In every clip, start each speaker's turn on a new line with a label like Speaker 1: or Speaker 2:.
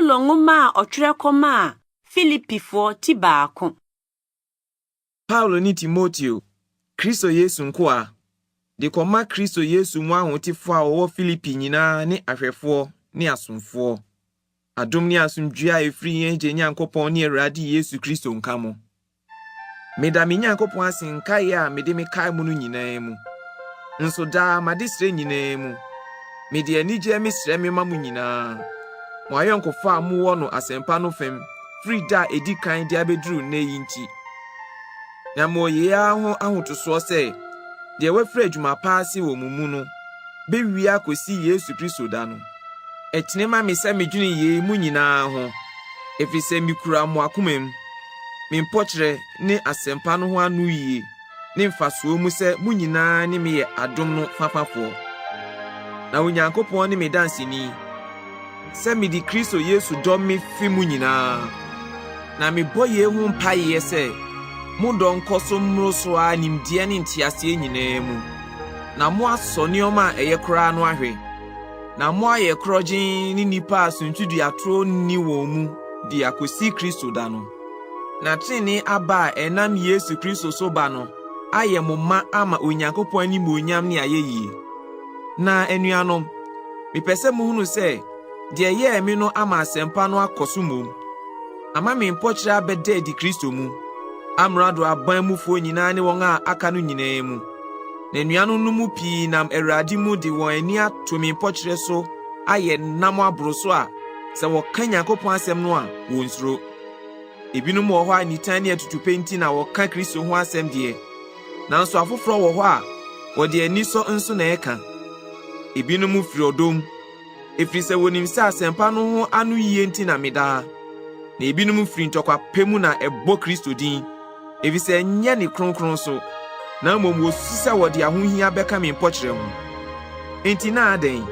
Speaker 1: Paulo nwoma a ɔtwerɛ kɔmaa Filipifoɔ ti baako.
Speaker 2: Paulo ne Timoteo, Kristo Yesu nkoa, de kɔma Kristo Yesu mu ahotefoɔ a wɔwɔ Filipi nyinaa ne ahwɛfoɔ ne asomfoɔ. Adom ne asomdwoeɛ a ɛfiri yɛn Agya Nyankopɔn ne Awurade Yesu Kristo nka mo. Meda me Nyankopɔn ase nkaeɛ a mede mekae mo no nyinaa mu. Nso daa m'adesrɛ nyinaa mu, mede anigyeɛ mesrɛ mema mo nyinaa, mo ayɔnkofa a mowɔ no asɛmpa no fam firi da a ɛdi kan de abɛduru nnɛ yi nti. Na mewɔ yei ara ho ahotosoɔ sɛ, deɛ wafiri adwuma pa ase wɔ mo mu no bɛwie akɔsi Yesu Kristo da no. Ɛtene ma me sɛ medwene yei mo nyinaa ho, ɛfiri sɛ mekura mo akoma mu, me mpokyerɛ ne asɛmpa no ho anoyie ne mfasoɔ mu sɛ mo nyinaa ne me yɛ adom no fafafoɔ. Na Onyankopɔn ne me danseni, sɛ mede Kristo Yesu dɔ mefe mo nyinaa. Na mebɔ yei ho mpaeɛ sɛ mo dɔ nkɔ so mmoro so ara nimdeɛ ne nteaseɛ nyinaa mu, na moasɔ nneɛma a ɛyɛ koraa no ahwɛ, na moayɛ korɔgyenn ne nnipa a suntiduatoɔ nni wɔn mu de akosi Kristo da no. Na trenee aba a ɛnam Yesu Kristo so ba no ayɛ mo ma ama Onyankopɔn animuonyam ne ayɛyie. Na anuanom, mepɛ sɛ muhunu sɛ deɛ ɛyɛɛ me no ama asɛmpa no akɔ so mmom, ama me mpokyerɛ abɛda adi Kristo mu, amrado aban mufoɔ nyinaa ne wɔn a aka no nyinaa mu. Na anuanom no mu pii nam Awurade mu de wɔn ani ato me mpokyerɛ so ayɛ nnam aboro so a, sɛ wɔka Nyankopɔn asɛm no a, wɔnsuro. Ebinom wɔ hɔ a nitan ne atutupɛ nti na wɔka Kristo ho asɛm deɛ, nanso afoforɔ wɔ hɔ a wɔde anisɔ nso na ɛka. Ebinom firi ɔdɔ mu, ɛfiri sɛ wɔnim sɛ asɛmpa no ho anoyie nti na meda ha. Na ebinom firi ntɔkwapɛ mu na ɛbɔ Kristo din, efisɛ ɛnyɛ ne kronkron so, na mmom wosusu sɛ wɔde ahohia bɛka me mpokyerɛ ho. Enti na adɛn?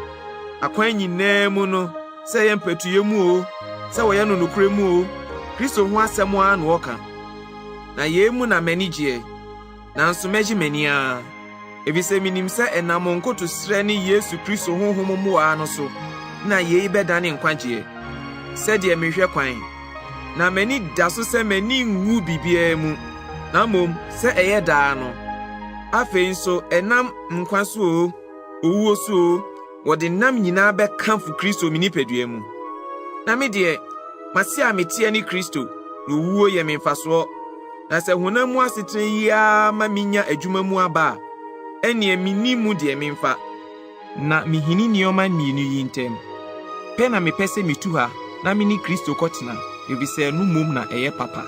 Speaker 2: Akwan nyinaa mu no, sɛ ɛyɛ mpatuyɛ mu oo, sɛ wɔyɛ no nokorɛ mu oo, Kristo ho asɛm ara na wɔka. Na yei mu na m'ani gyeɛ, nanso mɛgye m'ani ara, efisɛ minim sɛ ɛnam mo nkotosrɛ ne Yesu Kristo honhom mmoa no so na yei bɛdane nkwagyeɛ, sɛdeɛ mehwɛ kwan. Na m'ani da so sɛ m'ani nwu biribiara mu, na mmom sɛ ɛyɛ daa no. Afei nso ɛnam nkwa so oo, owuo so oo, wɔde nam nyinaa bɛkamfo Kristo me nipadua mu. Na me deɛ, m'ase a meteɛ ne Kristo, na owuo yɛ me mfasoɔ. Na sɛ honam mu asetena yi ara ma minya adwuma mu aba a, ɛnneɛ minni mu deɛ memfa. Na mihini nneɛma mmienu yi ntam. Pɛ na mepɛ sɛ mitu ha na me ne Kristo kɔtena, efisɛ ɛno mmom na ɛyɛ papa.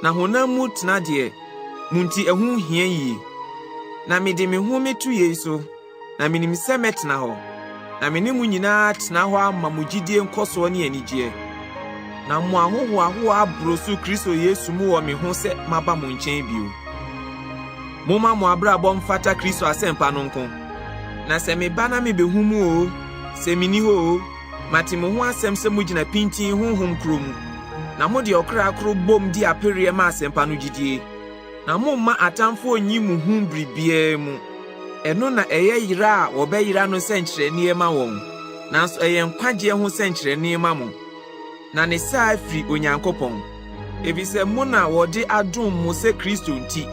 Speaker 2: Na honam mu tena deɛ, mo nti ɛho hia yie. Na mede me ho meto yei so, na minim sɛ mɛtena hɔ, na me ne mo nyinaa atena hɔ ama mo gyidie nkɔsoɔ ne anigyeɛ, na mo ahohoahoa aboro so Kristo Yesu mu wɔ me ho sɛ maba mo nkyɛn bio. Momma mo abrabɔ mfata Kristo asɛmpa no nko. Na sɛ meba na mibehu mo oo, sɛ minni hɔ oo, mate mo ho asɛm sɛ mugyina pintinn honhom koro mu, na mode ɔkra koro bom di apereɛ ma asɛmpa no gyidie. Na momma atamfoɔ nnyi mo hu biribiara mu. Ɛno na ɛyɛ yera a wɔbɛyera no nsɛnkyerɛnneɛ ma wɔn, nanso ɛyɛ nkwagyeɛ ho sɛnkyerɛnne ma mo. Na ne saa firi Onyankopɔn, ɛfiri sɛ mo na wɔde adom mo sɛ Kristo nti,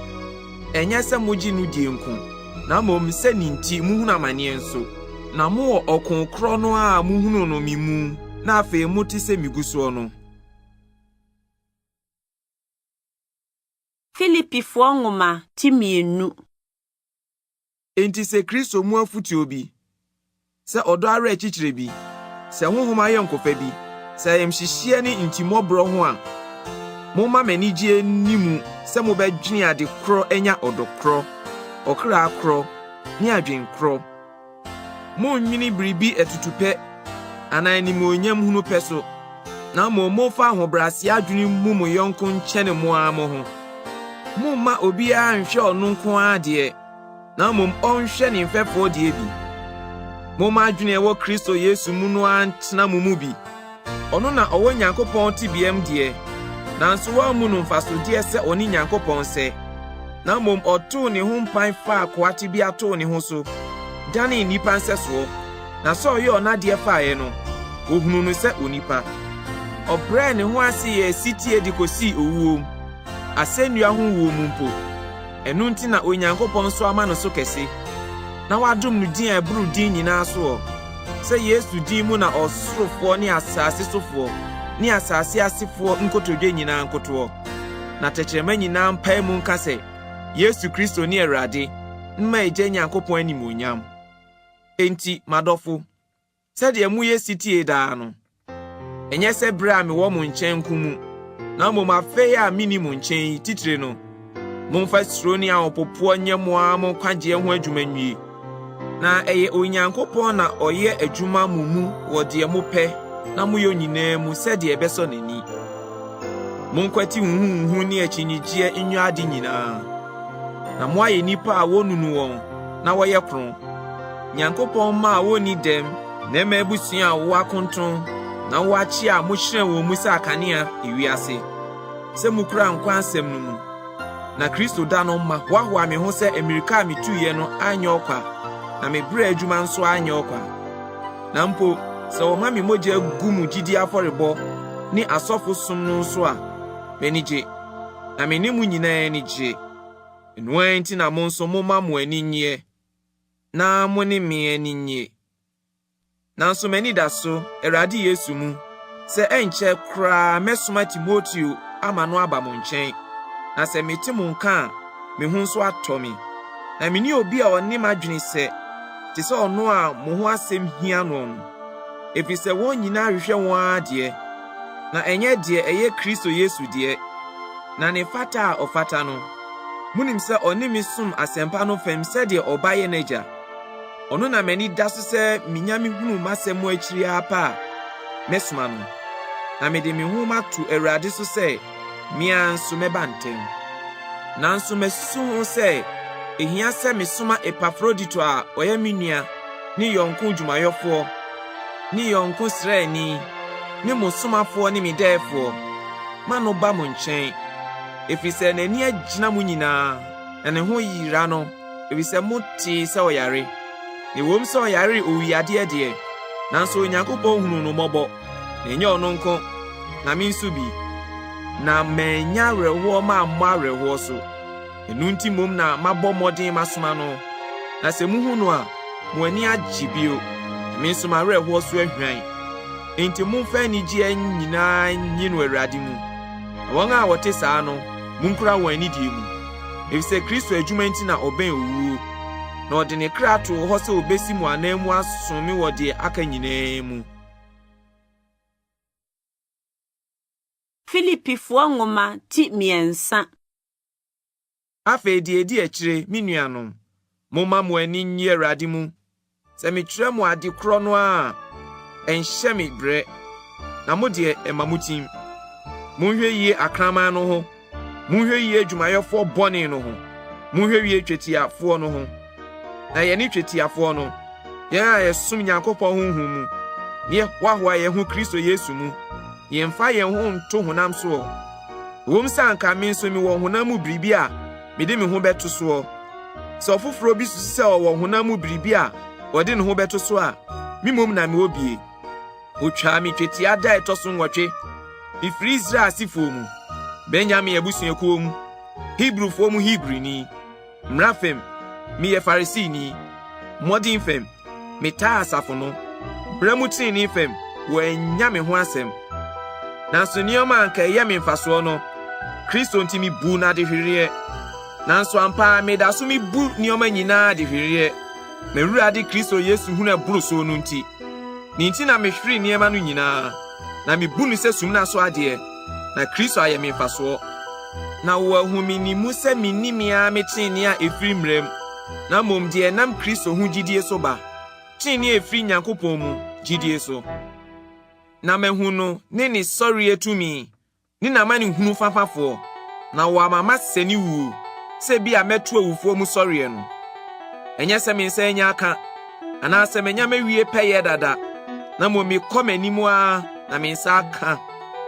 Speaker 2: ɛnyɛ sɛ mogye no die nko, na mmom sɛ ne nti mohunu amaneɛ nso. Na mowɔ ɔko korɔ no ara a mohunuu no me mu na afei mote sɛ megu soɔ no.
Speaker 1: Filipifoɔ nwoma ti mmienu.
Speaker 2: Enti sɛ Kristo mu afotuo bi, sɛ ɔdɔ awerɛkyekyerɛ bi, sɛ honhom ayɔnkofa bi, sɛ ayamhyehyeɛ ne ntimmɔborɔ ho a, momma m'anigyeɛ nni mu sɛ mobɛdwene ade korɔ anya ɔdɔ korɔ, ɔkra korɔ, ne adwene korɔ. Monnnwene biribi atutupɛ anaa animuonyam hunu pɛ so, na mmom momfa ahobrɛase adwene mmu mo yɔnko nkyɛne mo ara mo ho. Mommma obiara nnhwɛ ɔno nko ara deɛ, na mmom ɔnhwɛ ne mfɛfoɔ deɛ bi. Momma adwene a ɛwɔ Kristo Yesu mu no ara ntena mo mu bi. Ɔno na ɔwɔ Nyankopɔn tebeam deɛ, nanso wammu no mfasodeɛ sɛ ɔne Nyankopɔn sɛ, na mmom ɔtoo ne ho mpan faa akoa tebea too ne ho so, danee nnipa nsɛsoɔ. Na sɛ ɔyɛɛ n'adeɛ faeɛ no, Wɔhunuu no sɛ onipa. Ɔbrɛɛ ne ho ase yɛɛ setie de kosii owuo mu, asɛnnua ho wuo mu mpo. Ɛno nti na Onyankopɔn nso ama no so kɛse, na wadom no din a ɛboro din nyinaa soɔ, sɛ Yesu din mu na ɔsorofoɔ ne asase sofoɔ ne asase asefoɔ nkotodwe nyinaa nkotoɔ, na tɛkyerɛma nyinaa mpae mu nka sɛ, Yesu Kristo ne Awurade, mma Agya Nyankopɔn animuonyam. Enti, m'adɔfo, sɛdeɛ moyɛ setie daa no, ɛnyɛ sɛ berɛ a mewɔ mo nkyɛn nko mu, na mmom afei a menni mo nkyɛn yi titire no, momfa suro ne ahopopoɔ nyɛ mo ara mo nkwagyeɛ ho adwuma nwie. Na ɛyɛ Onyankopɔn na ɔyɛ adwuma mo mu wɔ deɛ mopɛ na moyɔ nyinaa mu sɛdeɛ ɛbɛsɔ n'ani. Monkwati huhuhuhu ne akyinnyegyeɛ nyɛ ade nyinaa, na moayɛ nnipa a wɔnnunu wɔn na wɔyɛ kronn, Nyankopɔn mma a wonni dɛm na ɛma abusua a wɔakonton na wɔakyea a mohyerɛn wɔn mu sɛ akanea ewiase, sɛ mukura nkwa asɛm no mu. Na Kristo da no mahoahoa me ho sɛ mmirika a mituiɛ no anyɛ ɔkwa, na me brɛ adwuma nso anyɛ ɔkwa. Na mpo sɛ wɔma me mogya gu mo gyidi afɔrebɔ ne asɔfo som no nso a, m'ani gye, na me ne mo nyinaa ani gye. Ɛno ara nti na mo nso momma mo ani nnyeɛ. na mo ne me ani nnye. Nanso m'ani da so, Awurade Yesu mu, sɛ ɛnkyɛ koraa mɛsoma Timoteo ama no aba mo nkyɛn, na sɛ mete mo nka a, me ho nso atɔ me. Na minni obi a ɔne m'adwene sɛ, te sɛ ɔno a mo ho asɛm hia no no, efisɛ wɔn nyinaa hwehwɛ wɔn ara deɛ, na ɛnyɛ deɛ ɛyɛ Kristo Yesu deɛ. Na ne fata a ɔfata no, Munim sɛ ɔne me som asɛmpa no fam sɛdeɛ ɔba yɛ n'agya. Ɔno na m'ani da so sɛ minya mehunu m'asɛm mu akyiri ara pɛ a, mɛsoma no. Na mede me ho mato Awurade so sɛ me ara nso mɛba ntɛm. Nanso masusu ho sɛ ehia sɛ mesoma Epafrodito a ɔyɛ me nua ne yɔnko dwumayɔfoɔ, ne yɔnko sraani, ne mo somafoɔ ne me dɛɛfoɔ, ma no ba mo nkyɛn. Ɛfiri sɛ n'ani agyina mo nyinaa, na ne ho yera no, ɛfiri sɛ motee sɛ ɔyare. Na ɛwom sɛ ɔyaree owuyadeɛ deɛ, nanso Onyankopɔn hunuu no mmɔbɔ, na ɛnyɛ ɔno nko, na me nso bi, na mannya awerɛhoɔ mammɔ awerɛhoɔ so. Ɛno nti mmom na mabɔ mmɔden masoma no, na sɛ muhu no a, mo ani agye bio, na me nso m'awerɛhoɔ so ahwan. Enti momfa anigyeɛ nyinaa nnye no Awurade mu. Na wɔn a wɔte saa no, munkura wɔn anidie mu, efisɛ Kristo adwuma nti na ɔbɛn owuo, na ɔde ne kra too hɔ sɛ obesi mo ananmu asom me wɔ deɛ aka nyinaa mu.
Speaker 1: Filipifoɔ nwoma ti mmiɛnsa.
Speaker 2: Afei deɛ ɛdi akyire, me nuanom, momma mo ani nnye Awurade mu. Sɛ metwerɛ mo ade korɔ no ara a, ɛnhyɛ me brɛ, na mo deɛ, ɛma motim. Monhwɛ yie akraman no ho, monhwɛ yie adwumayɛfoɔ bɔne no ho, monhwɛ yie twetiafoɔ no ho. Na yɛne twetiafoɔ no, yɛn a yɛsom Nyankopɔn honhom mu, na yɛhoahoa yɛn ho Kristo Yesu mu, na yɛmfa yɛn ho nto honam soɔ. Ɛwom sɛ anka me nso mewɔ honam mu biribi a mede me ho bɛto soɔ. Sɛ ɔfoforɔ bi susu sɛ ɔwɔ honam mu biribi a ɔde ne ho bɛto so a, me mmom na mewɔ bie. Wɔtwaa me twetia da a ɛtɔ so nwɔtwe. Mefiri Israel asefoɔ mu, Benyamin abusuakuo mu, Hebrifoɔ mu Hebrini. Mmara fam, meyɛ Farisini. Mmɔden fam, metaa asafo no. Mmara mu trenee fam, wɔannya me ho asɛm. Nanso nneɛma a anka ɛyɛ me mfasoɔ no, Kristo nti mibuu no adehwereɛ. Nanso ampa ara meda so mibu nneɛma nyinaa adehwereɛ, m'Awurade Kristo Yesu hunu a ɛboro soɔ no nti. Ne nti na mehwere nneɛma no nyinaa, na mibu no sɛ sumina so adeɛ, na Kristo ayɛ me mfasoɔ. Na wɔahu me ne mu sɛ minni me ara me trenee a ɛfiri mmara mu, na mmom deɛ ɛnam Kristo ho gyidie so ba, trenee a ɛfiri Nyankopɔn mu gyidie so. Na mahu no ne ne sɔreɛ tumi, ne n'amanehunu fafafoɔ, na wɔama masɛ ne wuo, sɛ ebia mɛto awufoɔ mu sɔreɛ no. Ɛnyɛ sɛ me nsa anya aka, anaasɛ manya mawie pɛyɛ dada, na mmom mekɔ m'anim ara na me nsa aka,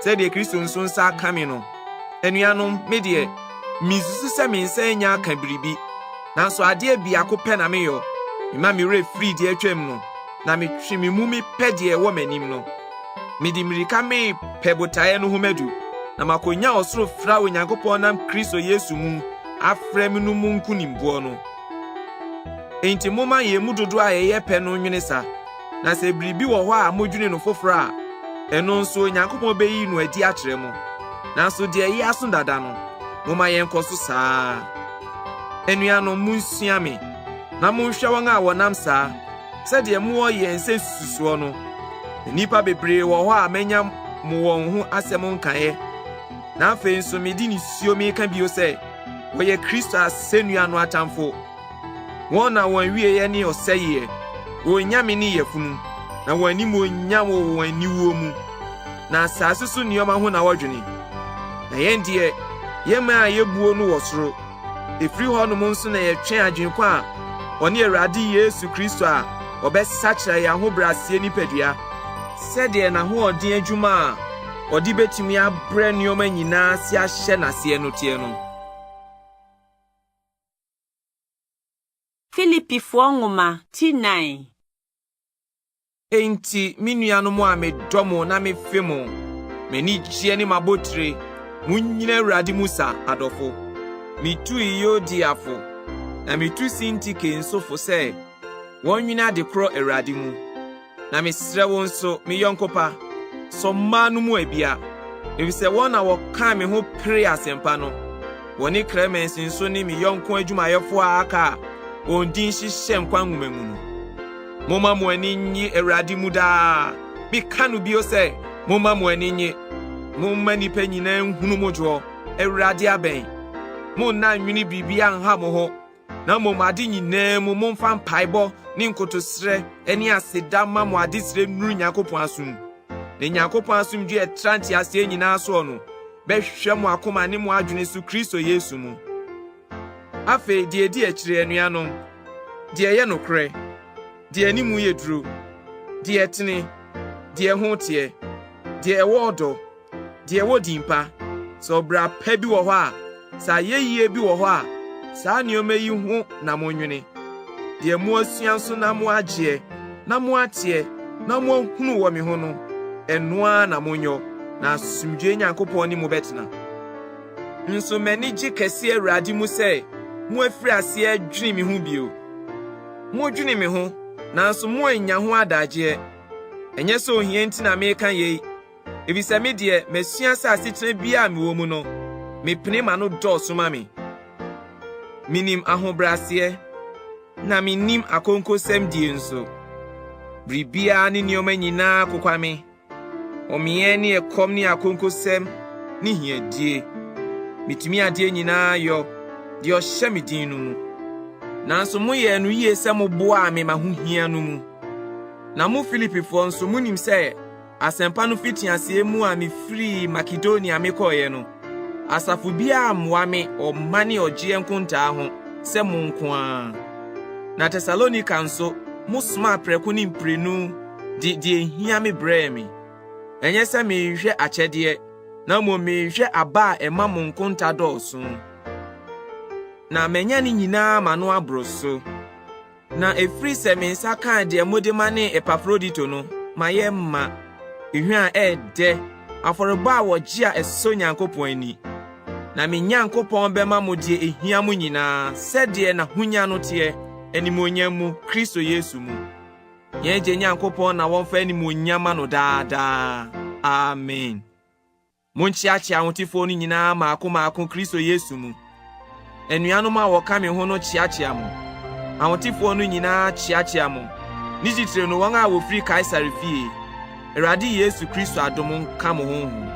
Speaker 2: sɛdeɛ Kristo nso nsa aka me no. Anuanom, me deɛ, minsusu sɛ me nsa anya aka biribi, nanso adeɛ biako pɛ na meyɔ, mema me werɛ firi deɛ atwam no, na metwe me mu mepɛ deɛ ɛwɔ m'anim no. Mede mmirika merepɛ botaeɛ no ho madu, na makonya ɔsoro frɛ a Onyankopɔn nam Kristo Yesu mu afrɛ me no mu nkonimboɔ no. Enti momma yɛn mu dodoɔ a yɛyɛ pɛ no nnwene sa, na sɛ biribi wɔ hɔ a modwene no foforɔ a, ɛno nso Onyankopɔn bɛyi no adi akyerɛ mo. Nanso deɛ ɛyɛ aso dada no, momma yɛnkɔ so saa ara. Anuanom, monsua me, na monhwɛ wɔn a wɔnam saa, sɛdeɛ mowɔ yɛn sɛ nsususoɔ no. Nnipa bebree wɔ hɔ a manya mo wɔn ho asɛm nkaeɛ, na afei nso mede nisuo meka bio sɛ, wɔyɛ Kristo asɛnnua no atamfo. Wɔn na wɔn awieeɛ ne ɔsɛeɛ, wɔn nyame ne yafunu, na wɔn animuonyam wɔ wɔn aniwuo mu. Na asase so nneɛma ho na wɔdwene. Na yɛn deɛ, yɛn man a yɛbuo no wɔ soro. Ɛfiri hɔnom nso na yɛtwɛn Agyenkwa a ɔne Awurade Yesu Kristo a ɔbɛsakyera yɛn ahobrɛaseɛ nipadua, sɛdeɛ n'ahoɔden adwuma a ɔde bɛtumi abrɛ nneɛma nyinaa ase ahyɛ n'aseɛ no teɛ no.
Speaker 1: Filipifoɔ nwoma ti 4.
Speaker 2: Enti, me nuanom a medɔ mo na mefe mo, m'anigyeɛ ne m'abotire, monnyina Awurade mu sa, adɔfo. Mitu Euodia fo, na mitu Sintike nso fo sɛ wɔnnwene ade korɔ Awurade mu. Na mesrɛ wo nso, me yɔnko pa, sɔ mmaa no mu abia, efisɛ wɔn na wɔkaa me ho peree asɛmpa no. Wɔne Klemens nso ne me yɔnko adwumayɛfo a aka a wɔn din hyehyɛ nkwa nwoma mu no. Momma mo ani nnye Awurade mu daa. Meka no bio sɛ, momma mo ani nnye. Momma nnipa nyinaa nhunu mo dwoɔ. Awurade abɛn. Monna nnwene biribiara nha mo ho, na mmom ade nyinaa mu momfa mpaebɔ ne nkotosrɛ ne aseda mma mo adesrɛ nnuru Nyankopɔn asom. Na Nyankopɔn asomdwoe a ɛtra nteaseɛ nyinaa soɔ no bɛhwɛ mo akoma ne mo adwene so Kristo Yesu mu. Afei deɛ ɛdi akyire, anuanom, deɛ ɛyɛ nokorɛ, deɛ anim yɛ duro, deɛ ɛtene, deɛ ɛho teɛ, deɛ ɛwɔ ɔdɔ, deɛ ɛwɔ din pa, sɛ ɔbra pa bi wɔ hɔ a, sɛ ayɛyie bi wɔ hɔ a, saa nneɛma yi ho na monnwene. Deɛ moasua nso na moagyeɛ, na moateɛ, na moahunu wɔ me ho no, ɛno ara na monyɔ, na asomdwoeɛ Nyankopɔn ne mo bɛtena. Nso m'ani gye kɛse Awurade mu sɛ moafiri aseɛ adwene me ho bio. Modwene me ho, nanso moannya ho adagyeɛ. Ɛnyɛ sɛ ohia nti na mereka yei, efisɛ me deɛ, masua sɛ asetena biara a mewɔ mu no, mepene ma no dɔɔso ma me. Minim ahobrɛaseɛ, na minnim akonkosɛmdie nso. Biribiara ne nneɛma nyinaa kokwa me. Ɔmeɛ ne ɛkɔm ne akonkosɛm ne hiadie. Metumi adeɛ nyinaa yɔ, deɛ ɔhyɛ me din no mu. Nanso moyɛɛ no yie sɛ moboaa me m'ahohia no mu. Na mo Filipifoɔ nso, monim sɛ asɛmpa no fitiaseɛ mu a mefirii Makedonia mekɔeɛ no, asafo biara ammoa me ɔma ne ɔgyeɛ nkontaa ho sɛ mo nko ara. Na Tesalonika nso, mosomaa prɛko ne mprenu de deɛ ehia me brɛɛ me. Ɛnyɛ sɛ merehwehwɛ akyɛdeɛ, na mmom merehwehwɛ aba a ɛma mo nkonta dɔɔso. Na manya ne nyinaa ma no aboro so. Na ɛfiri sɛ me nsa kaa deɛ mode manee Epafrodito no, mayɛ ma, ehwa a ɛyɛ dɛ, afɔrebɔ a wɔgye a ɛsɔ Nyankopɔn ani. Na me Nyankopɔn bɛma mo deɛ ehia mo nyinaa sɛdeɛ n'ahonya no teɛ, animuonyam mu, Kristo Yesu mu. Yɛn Agya Nyankopɔn na wɔmfa animuonyam ma no daa daa. Amen. Monkyeakyea ahotefoɔ no nyinaa mmaako mmaako Kristo Yesu mu. Anuanom a wɔka me ho no kyeakyea mo. Ahotefoɔ no nyinaa kyeakyea mo, ne titire no wɔn a wɔfiri Kaesare fie. Awurade Yesu Kristo adom nka mo honhom.